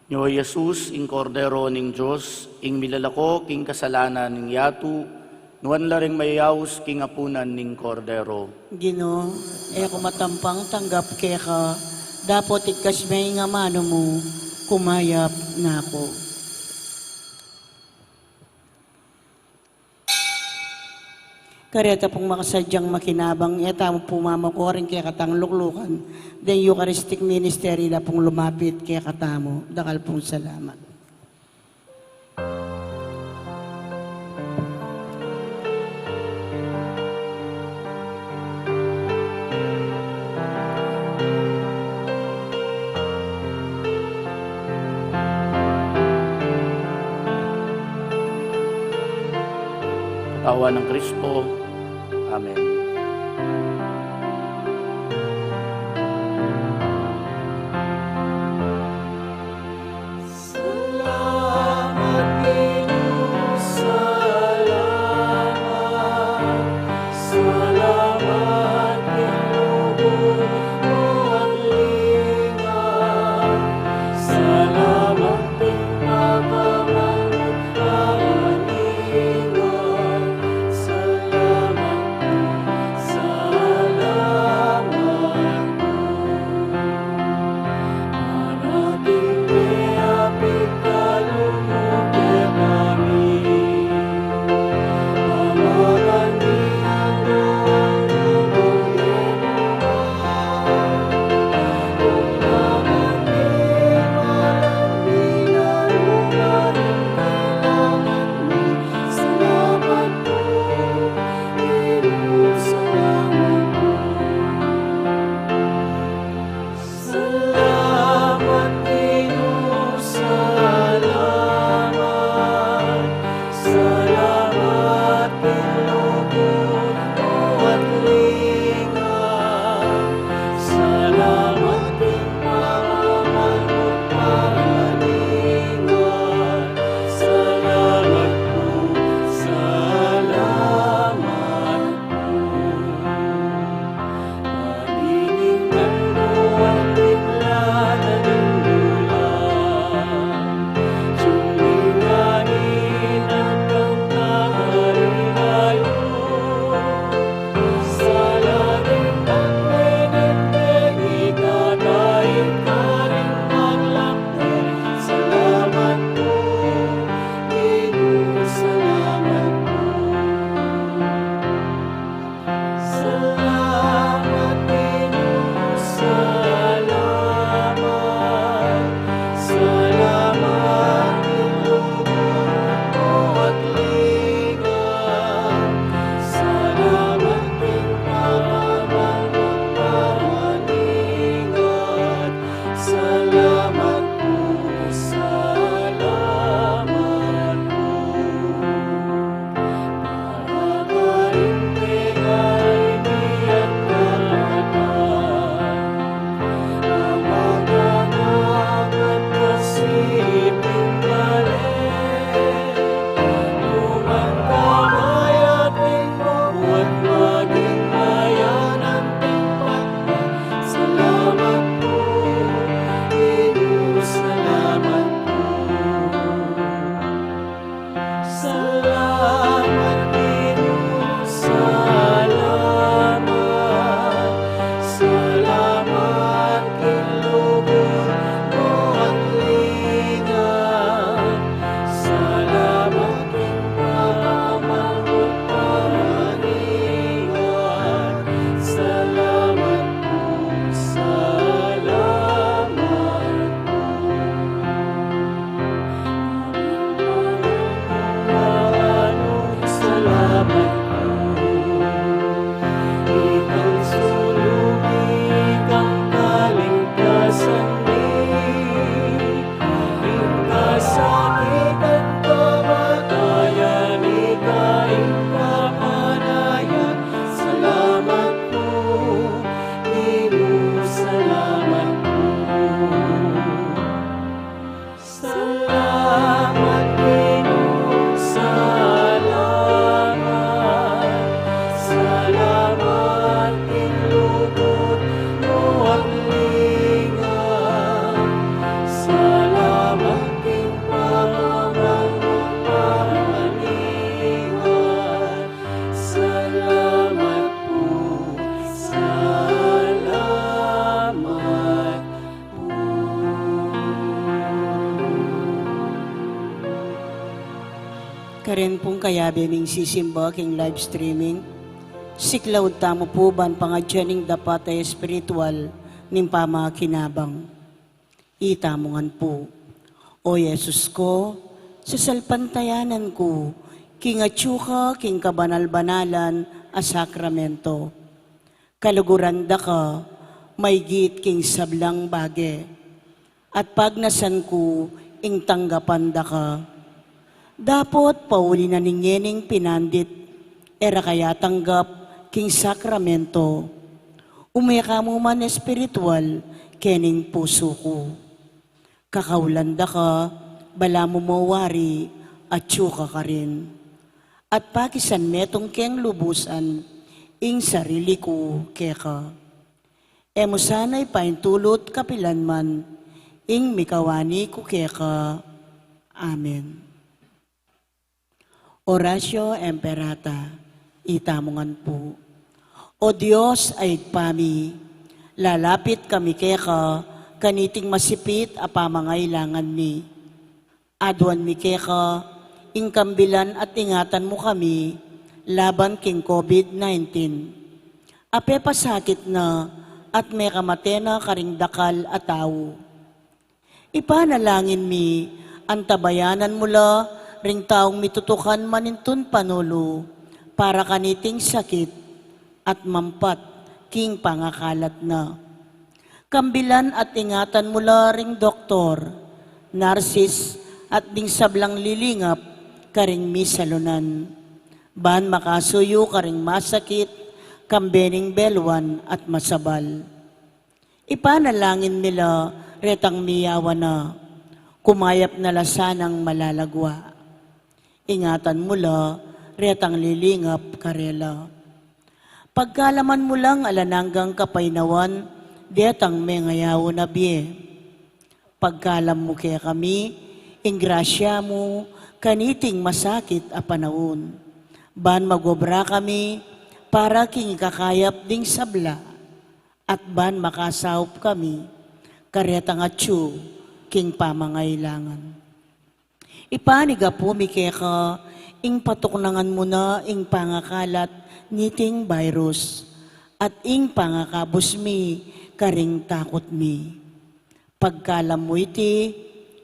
Nyo Jesus, ing Kordero ning Dios, ing milalako king kasalanan ning yatu, nuan la ring mayayaus king apunan ning Kordero. Ginu, e ku matampang tanggap keka, dapot igkas me ing amanu mu, kumayap na ku. Kareta pung makasadyang makinabang, e tamu pu mamako ring kekatang luklukan deng Eucharistic Ministry, ila pung lumapit kekatamu. Dakal pung salamat. Katawan ng Kristo. Amen. Salamat, Ginu, salamat. Salamat, Ginu, buang linga. Salamat, Ginu, pagpapalinga. Salamat, Rin pung kayabe ming sisimba king live streaming, siklaud tamu pu ban pangadyan ing dapat a espiritual ning pamakinabang. Itamu ngan pu. O Jesus ko, sasalpantayanan ku king atyu ka king kabanal-banalan a sakramento. Kaluguran da ka maygit king sablang bage, at pagnasan ku ing tanggapan da ka. Dapot pauli na ning ngening pinandit, e ra ka yatanggap king sakramento, ume ka mu man espiritual kening pusu ku. Kakaulan da ka, balamu mo wari, atyu ka karin. At pakisan metung keng lubusan ing sarili ku keka. E mu sana ipaintulut kapilan man ing mikawani ku keka. Amen. Oratio Imperata, itamu ngan pu. O Dios a Ibpa mi, lalapit kami keka kaniting masipit a pamangailangan mi. Aduan mi keka ing kambilan at ingatan mu kami laban king COVID nineteen. A pepasakit na at mekamate na karing dakal a tau. Ipanalangin mi, antabayanan mu la ring taung mitutukan manintun panulu para kaniting sakit at mampat king pangakalat na. Kambilan at ingatan mu la ring doktor, narsis, at ding sablang lilingap karing misalunan, ban makasuyu karing masakit, kambe ning beluan at masabal. Ipanalangin mi la retang miyawa na, kumayap na la sanang malalagwa. Ingatan mu la retang lilingap karela. Pagkalaman mu lang alang anggang kapaynawan detang mengayaun a bie. Pagkalam mu kekami ing grasya mu kaniting masakit a panaun, ban magobra kami para king ikakayap ding sabla, at ban makasaup kami karetang atyu king pamangailangan. Ipanyawad mi keka ing patuknangan mu na ing pangakalat niting virus, at ing pangakabus mi karing takut mi. Pagkalam mu iti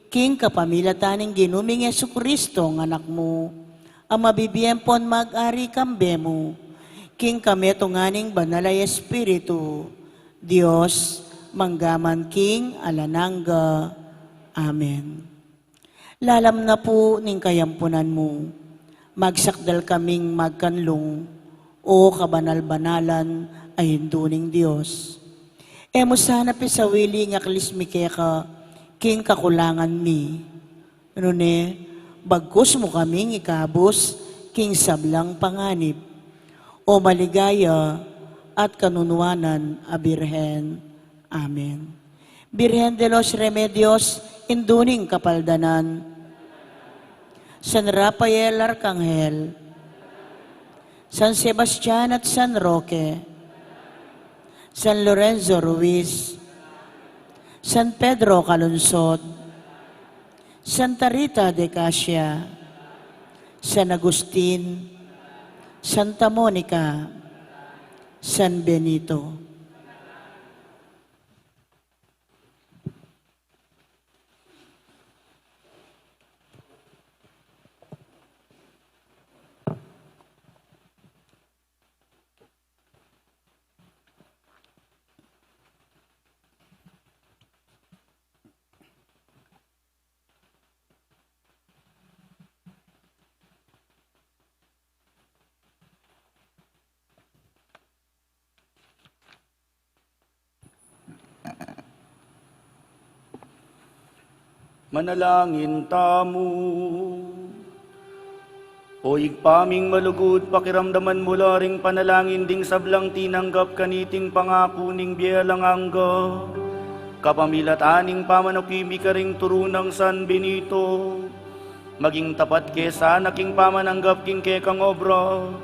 king kapamilatan ning Ginu ming Jesucristo, ing Anak mu, a mabibie ampon mag-ari kambe mu, king kametungan ning Banal a Espiritu, Dios, mangga man king alang angga. Amen. Lalam na pu ning kayampunan mu, magsakdal kaming magkanlung, O kabanal-banalan a Indu ning Dios. E mu sana pisawili ing aklis mi keka king kakulangan mi, nune bagkus mu kaming ikabus king sablang panganib, O maligaya at kanunuanan a Birhen. Amen. Birhen de los Remedios, Indu ning Kapaldanan, San Rafael Arkanghel, San Sebastian at San Roque, San Lorenzo Ruiz, San Pedro Calungsod, Santa Rita de Casia, San Agustin, Santa Monica, San Benito. Manalangin tamu. O Ibpa ming malugud, pakiramdaman mu la ring panalangin ding sablang tinanggap kaniting pangaku ning bie alang angga, kapamilatan ning pamanakit mi karing turu nang San Benito. Maging tapat ke sana king pamananggap king kekang obra,